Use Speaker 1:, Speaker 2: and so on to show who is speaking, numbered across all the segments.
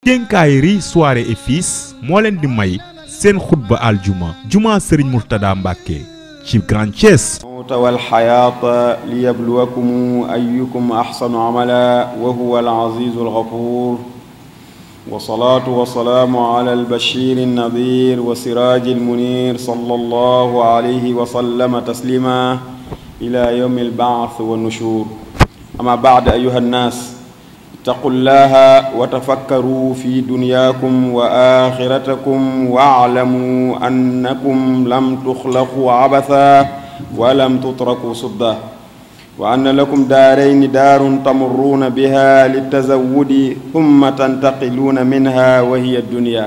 Speaker 1: Quincaillerie Soirée et Fils moo leen di may seen xutba aljuma juma Serigne Mourtada Mbacké ci Grand Thiès.
Speaker 2: wal hayaata liyabluwakum ayyukum ahsanu amala wa huwa al-azizul ghafuur wa salaatu wa salaamu ala al-bashiir an-nadiir wa siraajil muniir sallallahu alayhi wa sallama tasliima ila yawmil ba'th wa nushuur. amma ba'd ayyuha an-naas ittaqullaha wa tafakkaru fi dunyaakum wa aaxiratikum wa'lamu annakum lam tuxlaqu abatha wa lam tutraku sudda wa anna lakum daarayni daarun tamurruuna biha litazawwudi thumma tantaqiluuna minha wa hiya ad-dunya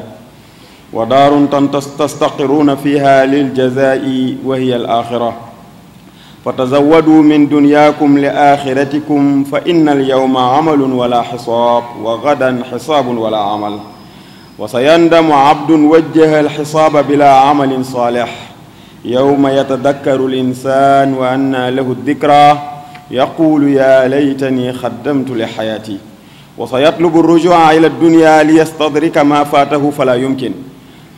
Speaker 2: wa daarun tastaqiruuna fiha liljazaa'i wa hiya al-aaxira fatazawwaduu min dunyaakum li aaxiratikum fa inna al-yawma amalun wala xisaab wa gadan xisaabun wala amal wa sayandamu abdun wajjaha al-xisaaba bila amalin saalix yawma yatadakkaru al-insaan wa anna lahu ad-dikraa yaquulu yaa laytanii qaddamtu li xayaati wa sayatlubu ar-rujuu'a ila ad-dunyaa liyastadrika maa faatahu falaa yumkin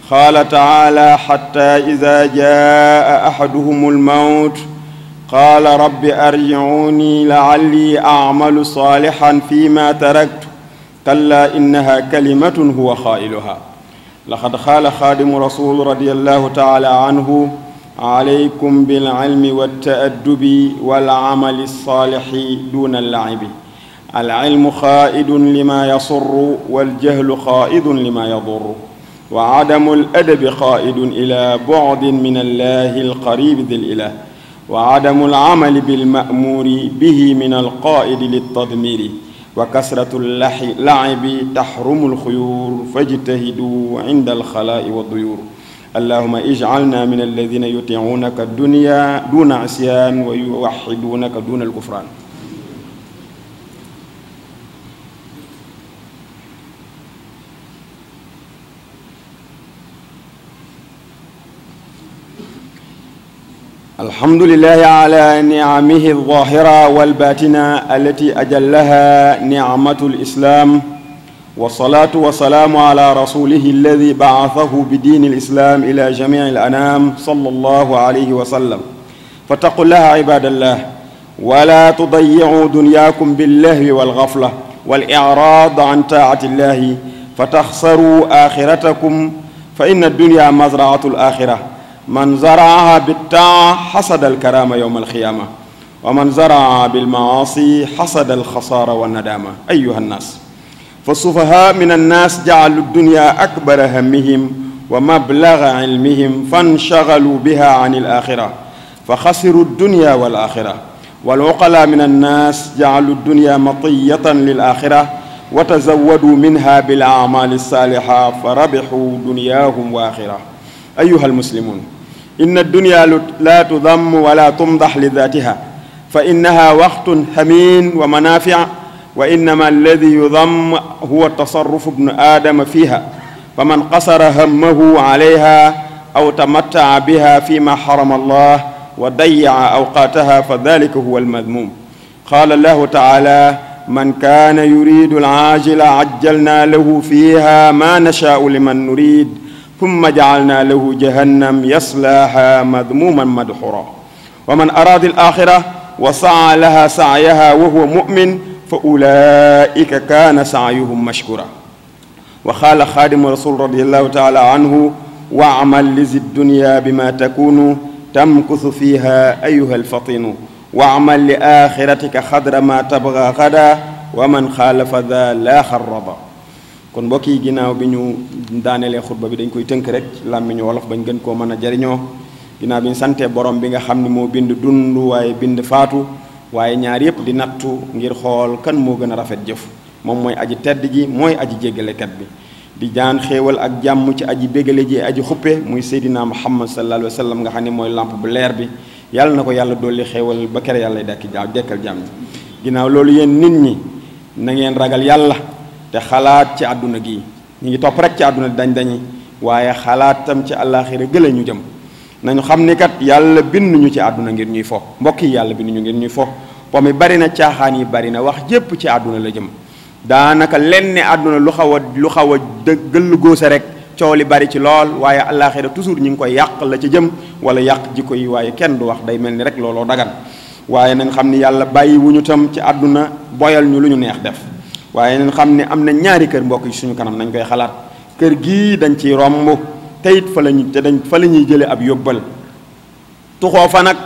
Speaker 2: qaala ta'aalaa hattaa izaa jaa'a ahaduhum al-mawt qaala rabbi arji'uuni la'allii a'malu saalihan fiimaa taraktu kallaa innahaa kalimatun huwa qaa'iluhaa laqad qaala xaadimu rasuul radiyallaahu ta'aalaa anhu alaykum bil-'ilmi wat-ta'addubi wal-'amali as-saalih duuna al-la'ibi al-'ilmu qaa'idun limaa yasurru wal-jahlu qaa'idun limaa yadurru wa 'adamu al-adabi qaa'idun ilaa bu'din min Allaahi al-qariibi dhil-ilaah wa adamu al-amali bil-ma'muuri bihi min al-qaa'idi lit-tadmiiri wa kasratu al-la'ibi tahrumu al-xuyuur fajtahiduu 'inda al-xalaa'i wad-duyuur allahumma ij'alnaa mina allaziina yutii'uunaka ad-dunyaa duuna 'isyaan wa yuwahhiduunaka duuna al-kufraan. الحمد لله على نعمه الظاهرة والباطنة التي أجلها نعمة الإسلام والصلاة والسلام على رسوله الذي بعثه بدين الإسلام إلى جميع الأنام صلى الله عليه وسلم فاتقوا الله عباد الله ولا تضيعوا دنياكم باللهو والغفلة والإعراض عن طاعة الله فتخسروا آخرتكم فإن الدنيا مزرعة الآخرة من زرعها بالطاعة حصد الكرامة يوم القيامة ومن زرعها بالمعاصي حصد الخسارة والندامة أيها الناس فالسفهاء من الناس جعلوا الدنيا أكبر همهم ومبلغ علمهم فانشغلوا بها عن الآخرة فخسروا الدنيا والآخرة والعقلاء من الناس جعلوا الدنيا مطية للآخرة وتزودوا منها بالأعمال الصالحة فربحوا دنياهم وآخرة أيها المسلمون إن الدنيا لا تذم ولا تمدح لذاتها فإنها وقت ثمين ومنافع وإنما الذي يذم هو التصرف ابن آدم فيها فمن قصر همه عليها أو تمتع بها فيما حرم الله وضيع أوقاتها فذلك هو المذموم قال الله تعالى من كان يريد العاجل عجلنا له فيها ما نشاء لمن نريد ثم جعلنا له جهنم يصلاها مذموما مدحورا ومن أراد الآخرة وسعى لها سعيها وهو مؤمن فأولئك كان سعيهم مشكورا وقال خادم رسول رضي الله تعالى عنه واعمل لذي الدنيا بما تكون تمكث فيها أيها الفطين واعمل لآخرتك خدر ما تبغى غدا ومن خالف ذا لا خرب kon mbokk yi ginnaaw bi ñu daanelee xutba bi dañ koy tënk rek làmmiñu wolof bañ gën koo mën a jariñoo ginnaaw bi ñu santee borom bi nga xam ne moo bind dund waaye bind faatu waaye ñaar yépp di nattu ngir xool kan moo gën a rafet jëf moom mooy aji tedd ji mooy aji jéggalekat bi di jaan xéewal ak jàmm ci aji bégale ji aji xuppe muy Seydina Muhammad sallallahu alayhi wa sallam nga xam ne mooy lamp bu leer bi yàlla na ko yàlla dolli xéewal ba kere yàlla dekkal jàmm ginnaaw loolu yéen nit ñi na ngeen ragal yàlla te xalaat ci àdduna gi ñu ngi topp rek ci àdduna dañ-dañi waaye xalaat tam ci àllaaxira gële ñu jëm nañu xam ni kat yàlla binduñu ci àdduna ngir ñuy fo mbokk yi yàlla binduñu ngir ñuy fo po mi bari na caaxaan yi bari na wax jépp ci àdduna la jëm daanaka lenn àdduna lu xaw a gëll góose rek coow li bari ci lool waaye àllaaxira toujours ñu ngi koy yàq la ci jëm wala yàq jikko yi waaye kenn du wax day mel ni rek looloo dagan waaye nañ xam ni yàlla bàyyi wuñu tam ci àdduna boyal ñu lu ñu neex def waaye nañ xam ne am na ñaari kër mbokk yi suñu kanam nañ koy xalaat kër gii dañ ciy romb te it fa la ñuy jële ab yóbbal tuxoo fa nag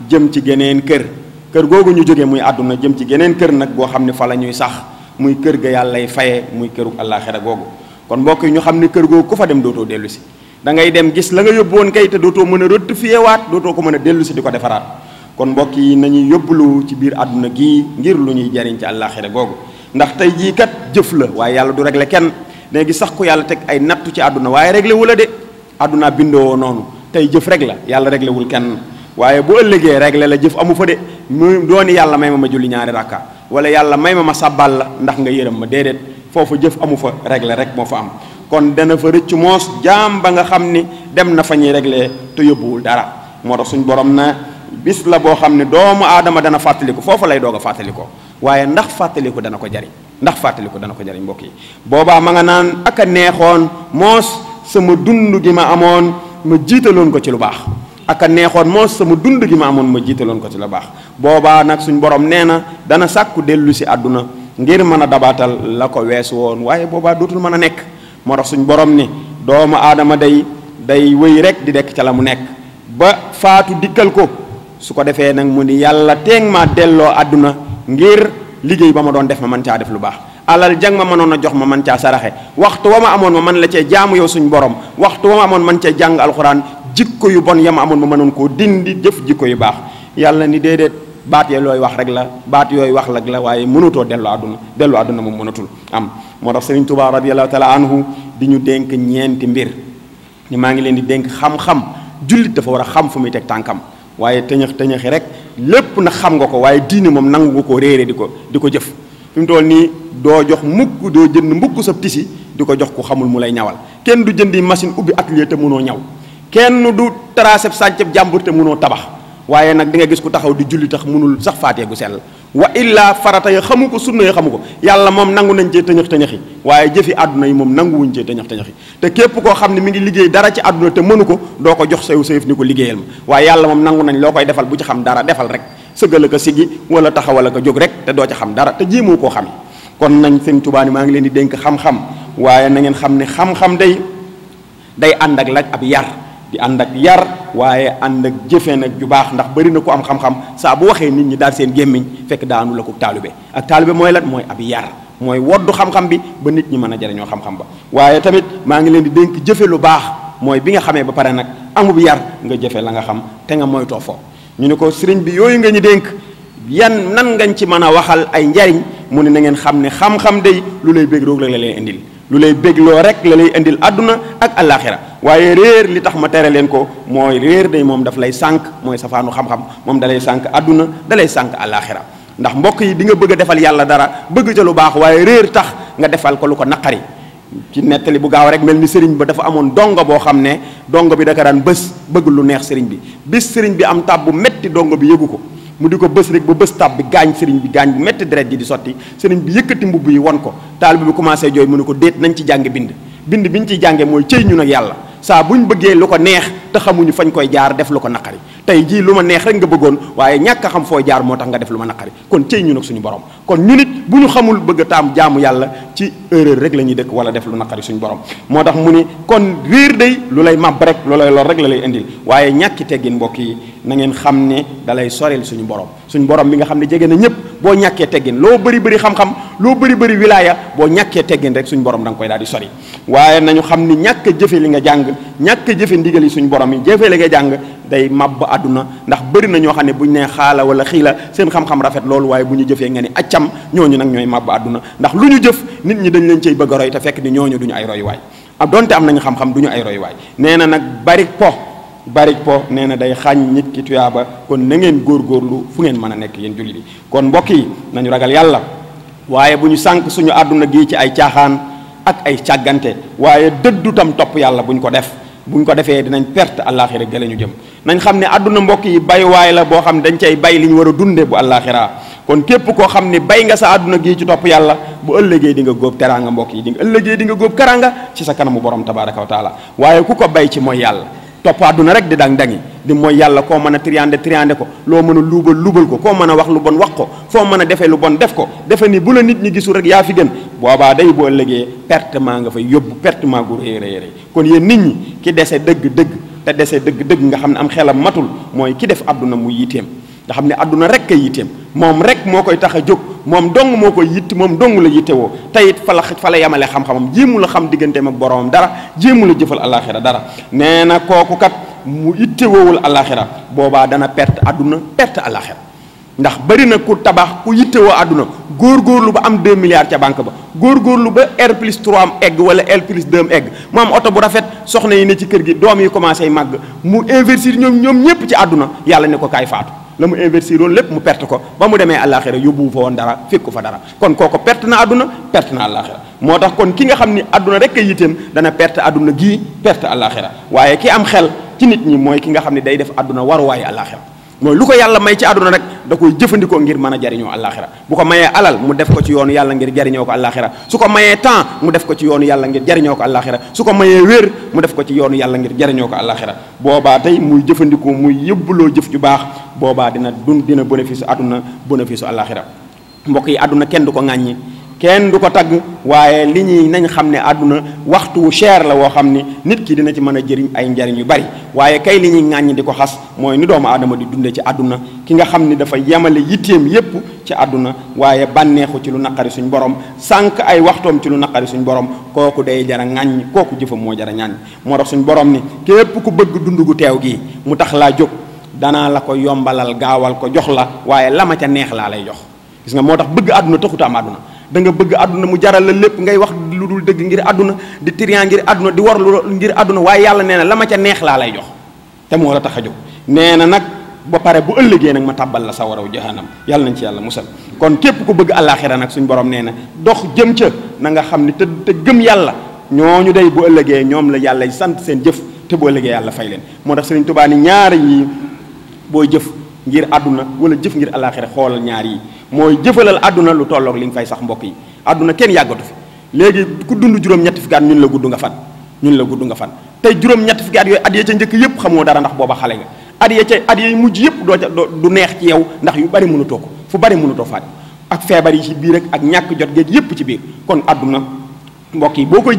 Speaker 2: jëm ci geneen kër googu ñu jógee muy àdduna jëm ci geneen kër nag boo xam ne fa la ñuy sax muy kër ga yàllay faye muy këru àllaaxira googu kon mbokk yi ñu xam ne kër googu ku fa dem dootoo dellu si da ngay dem gis la nga yóbbuwoon kay te dootoo mën a rectifier dootoo ko mën a dellu si di ko defaraat kon mbokk yi nañuy yóbbulu ci biir àdduna gii ngir lu ñuy jariñ ci àllaaxira googu ndax tey jii kat jëf la waaye yàlla du régler kenn da gis sax ku yàlla teg ay nattu ci àdduna waaye réglé wu la de àdduna bindoo noonu tey jëf rek la yàlla réglé wul kenn waaye bu ëllëgee réglé la jëf amu fa de mu dooni yàlla may ma julli ñaari rakka wala yàlla may ma sàbbal la ndax nga yërëm ma déedéet foofu jëf amu fa réglé rek moo fa am kon dana fa rëcc moos jaam ba nga xam ni dem na fa ñuy réglé te yóbbuwul dara moo tax suñ borom na bis la boo xam ne doomu aadama dana fàttaliku foofu lay doog a fàttalikoo waaye ndax fàttaliku dana ko jariñ mbokk yi boobaa ma nga naan ak a neexoon moos sama dund gi ma amoon ma jiitaloon ko ci lu baax ak a neexoon moos sama dund gi ma amoon ma jiitaloon ko ci lu baax boobaa nag suñ borom nee na dana sàkku dellu si àdduna ngir mën a dabaatal la ko weesu woon waaye boobaa dootul mën a nekk moo tax suñ borom ni doomu aadama day wéy rek di dekk ca la mu nekk ba faatu dikkal ko su ko defee nag mu ni yàlla teeg maa delloo àdduna ngir liggéey ba ma doon def ma mën caa def lu baax alal jang ma mënoon a jox ma mën caa saraxe waxtu wa ma amoon ma mën la cee jaamu yow suñ borom waxtu wa ma amoon man cee jàng alxuraan jikko yu bon ya ma amoon ma mënoon koo dindi jëf jikko yu baax yàlla ni déedéet baat yooyu looy wax rek la baat yooyu wax rek la waaye mënutoo dellu àdduna moom mënatul am moo tax Sëriñ Tuubaa radiyallahu taala anhu di ñu dénk ñeenti mbir ni maa ngi leen di dénk xam-xam jullit dafa war a xam fu muy teg tànkam waaye tëñëxi rek lépp na xam nga ko waaye diine moom nangu nga koo réere di ko jëf fi mu toll nii doo jënd mbukk sa tisi di ko jox ku xamul mu lay ñawal kenn du jëndi machine ubbi atelier te mënoo ñaw kenn du tracé sànceb jàmbur te mënoo tabax waaye nag di nga gis ku taxaw di julli tax mënul sax faatee gu sell wa illa farata ya xamu ko sunna ya xamu ko yàlla moom nangu nañ cee tëñëx-tëñëxi waaye jëfi àdduna yi moom nanguwuñ cee tëñëx-tëñëxi te képp koo xam ne mi ngi liggéey dara ci àdduna te mënu ko doo ko jox sayu sayëf ni ko liggéeyal ma waaye yàlla moom nangu nañ loo koy defal bu ci xam dara defal rek sëggal a ko sigi wala taxawal a ko jóg rek te doo ci xam dara te jéemoo koo xami kon nañ Sëñ Tuubaa ni maa ngi leen di dénk xam-xam waaye na ngeen xam ne xam-xam day ànd ak laaj ab yar di ànd ak yar waaye ànd ak jëfe nag ju baax ndax bëri na ko am xam-xam saa bu waxee nit ñi daal seen gémmiñ fekk daanu la ko taalibe ak taalibe mooy lan mooy ab yar mooy woddu xam-xam bi ba nit ñi mën a jariñoo xam-xam ba waaye tamit maa ngi leen di dénk jëfe lu baax mooy bi nga xamee ba pare nag amub yar nga jëfe la nga xam te nga moytoo foo ñu ne ko sëriñ bi yooyu nga ñu dénk yan nan ngañ ci mën a waxal ay njariñ mu ne na ngeen xam ne xam-xam day lu lay bég roog la lay indil lu lay bégloo rek la lay indil àdduna ak àllaaxira waaye réer li tax ma tere leen ko mooy réer day moom daf lay sànq mooy safaanu xam-xam moom dalay sànq àdduna dalay sànq àllaaxira ndax mbokk yi di nga bëgg a defal yàlla dara bëgg ca lu baax waaye réer tax nga defal ko lu ko naqari ci nettali bu gaaw rek mel ni sëriñ ba dafa amoon dongo boo xam ne dongo bi daka daan bés bëgg lu neex sëriñ bi bis sëriñ bi am tab bu metti dongo bi yëgu ko mu di ko bés rek ba bés tab bi gaañ sëriñ bi gaañ bu metti deret ji di sotti sëriñ bi yëkkati mbubb yi won ko taalibe bi commencé jooy mu ne ko déet nañ ci jànge bind bi ñu ciy jànge mooy cëy ñu nag yàlla saa bu ñu bëggee lu ko neex te xamuñu fañ koy jaar def lu ko naqari tey jii lu ma neex rek nga bëggoon waaye ñàkk a xam foo jaar moo tax nga def lu ma naqari kon cëy ñu nag suñu borom kon ñu nit bu ñu xamul bëgg a taam jaamu yàlla ci erreur rek la ñuy dëkk wala def lu naqari suñu borom moo tax mu ni kon réer day lu lay màbb rek lu lay lor rek la lay indil waaye ñàkki teggin mbokk yi na ngeen xam ne dalay soril suñu borom bi nga xam ne jege na ñëpp boo ñàkkee teggin loo bëri bëri xam-xam loo bëri bëri wilaaya boo ñàkkee teggin rek suñu borom da nga koy daal di sori waaye nañu xam ni ñàkk a jëfe li nga jàng ñàkk a jëfe ndigal yi suñu borom yi jëfe li nga jàng day màbb àdduna ndax bëri na ñoo xam ne buñ nee xaala wala xiila seen xam-xam rafet loolu waaye bu ñu jëfee nga ni accam ñooñu nag ñooy màbb àdduna ndax lu ñu jëf nit ñi dañ leen cay bëgg a roy te fekk ni ñooñu duñu ay royuwaay donte am nañu xam-xam duñu ay royuwaay nee na nag bari po nee na day xaañ nit ki tuyaaba kon na ngeen góorgóorlu fu ngeen mën a nekk yéen jullit yi kon mbokk yi nañu ragal yàlla waaye bu ñu sànq suñu àdduna gii ci ay caaxaan ak ay càggante waaye dëddu tam topp yàlla buñ ko defee dinañ perte àllaaxira gële ñu jëm nañ xam ne àdduna mbokk yi bay waay la boo xam dañ cay bay li ñu war a dunde bu àllaaxira kon képp koo xam ni bay nga sa àdduna gii ci topp yàlla bu ëllëgee di nga góob teraanga mbokk yi di nga ëllëgee di nga góob karanga ci sa kanamu borom tabaraka wa taala waaye ku ko bay ci mooy yàlla topp àdduna rek di dang-dangi di mooy yàlla koo mën a triande ko loo mën a luubal ko koo mën a wax lu bon wax ko foo mën a defee lu bon def ko defe ni bu la nit ñi gisul rek yaa fi gën boobaa day bu ëllëgee pertement nga fay yóbbu pertement gu rëy kon yéen nit ñi ki dese dëgg-dëgg te dese dëgg-dëgg nga xam ne am xelam matul mooy ki def àdduna mu yitteem nga xam ne àdduna rek kay yitteem moom rek moo koy tax a jóg moom dong moo koy yitt moom dong la yittewoo te it fa la yemale xam-xamam jéemu la xam digganteem ak boromam dara jéemu la jëfal alaxira dara nee na kooku kat mu yittewoowul alaxira boobaa dana perte àdduna perte alaxira ndax bari na ku tabax ku yittewoo àdduna góorgóorlu ba am 2 milliards ca banque ba góorgóorlu ba R+3 am egg wala R+2 am egg mu am oto bu rafet soxna yi ne ci kër gi doom yi commencé màgg mu investir ñoom ñëpp ci àdduna yàlla ne ko kaay faatu la mu investir woon lépp mu perte ko ba mu demee àllaaxira yóbbuwu fa woon dara fekku fa dara kon kooku perte na àdduna perte na àllaaxira moo tax kon ki nga xam ni àdduna rek a yitteem dana perte àdduna gii perte àllaaxira waaye ki am xel ci nit ñi mooy ki nga xam ne day def àdduna waruwaayu àllaaxira mooy lu ko yàlla may ci àdduna rek da koy jëfandikoo ngir mën a jariñoo àllaaxira bu ko mayee alal mu def ko ci yoonu yàlla ngir jariñoo ko àllaaxira su ko mayee temps mu def ko ci yoonu yàlla ngir jariñoo ko àllaaxira su ko mayee wér mu def ko ci yoonu yàlla ngir jariñoo ko àllaaxira boobaa tey muy jëfandikoo muy yëbbuloo jëf ju baax boobaa dina bénéfice àdduna bénéfice àllaaxira mbokk yi àdduna kenn du ko ŋàññi kenn du ko tagg waaye li ñuy nañ xam ne àdduna waxtu wu cher la woo xam ni nit ki dina ci mën a jëriñ ay njariñ yu bari waaye kay li ñuy ŋàññi di ko xas mooy ni doomu aadama di dunde ci àdduna ki nga xam ni dafa yemale yitteem yépp ci àdduna waaye bànneexu ci lu naqari suñ borom sànq ay waxtoom ci lu naqari suñ borom kooku day jara ŋàññ kooku jëfam moo jara ŋàññ moo tax suñ borom ni képp ku bëgg dund gu teew gii mu tax laa jóg danaa la ko yombalal gaawal ko jox la waaye la ma ca neex laa lay jox gis nga moo tax bëgg àdduna taxuta am àdduna da nga bëgg àdduna mu jaral la lépp ngay wax lu dul dëgg ngir àdduna di trian ngir àdduna di war lu ngir àdduna waaye yàlla nee na la ma ca neex laa lay jox te moo la tax a jóg nee na nag ba pare bu ëllëgee nag ma tàbbal la sawaraw jahannam yàlla nañ ci yàlla musal kon képp ku bëgg àllaaxira nag suñ borom nee na dox jëm ca na nga xam ni te gëm yàlla ñooñu day bu ëllëgee ñoom la yàlla sant seen jëf te bu ëllëgee yàlla fay leen moo tax Sëriñ Tuubaa ni ñaar yi booy jëf ngir àdduna wala jëf ngir àllaaxira xoolal ñaar yi mooy jëfalal àdduna lu tolloog li nga fay sax mbokk yi àdduna kenn yàggatu fi léegi ku dund juróom-ñetti fukki at ñun la gudd nga fan tey juróom-ñetti fukki at yooyu at ya ca njëkk yëpp xamoo dara ndax booba xale nga at ya mujj yëpp du neex ci yow ndax yu bari mënutoo ko fu bari mënutoo faat ak feebar yi ci biir ak ñàkk jot géej yëpp ci biir kon àdduna mbokk yi boo koy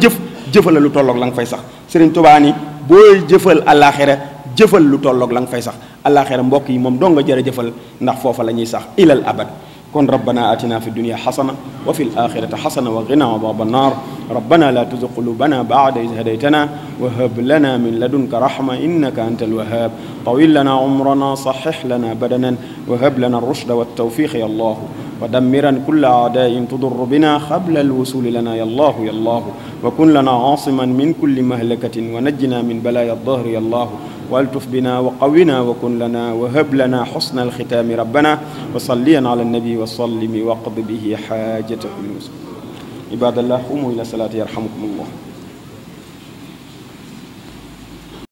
Speaker 2: jëfalal lu tolloog la nga fay sax Sëriñ Tuubaa ni booy jëfal àllaaxira jëfal lu tolloog la nga fay sax àllaaxira mbokk yi moom doo nga jërë jëfal ndax foofa la ñuy sax ilal abad kon rabbana atina fi dunya xasana wa fi alaxirati xasana wa qina adaba annar rabbana la tuzigh qulubana ba'da idh hadaytana wa hab lana min ladunka rahma innaka anta alwahhab tawil lana umrana sahih lana badanan wa hab lana الرشد والتوفيق يا الله ودمرا كل أعداء تضر بنا قبل الوصول لنا يا الله يا الله وكن لنا عاصما من كل مهلكة ونجنا من بلايا الظهر يا الله والتف بنا وقونا وكن لنا وهب لنا حسن الختام ربنا وصليا على النبي وسلم واقض به حاجة كل مسلم عباد الله قوموا إلى الصلاة يرحمكم الله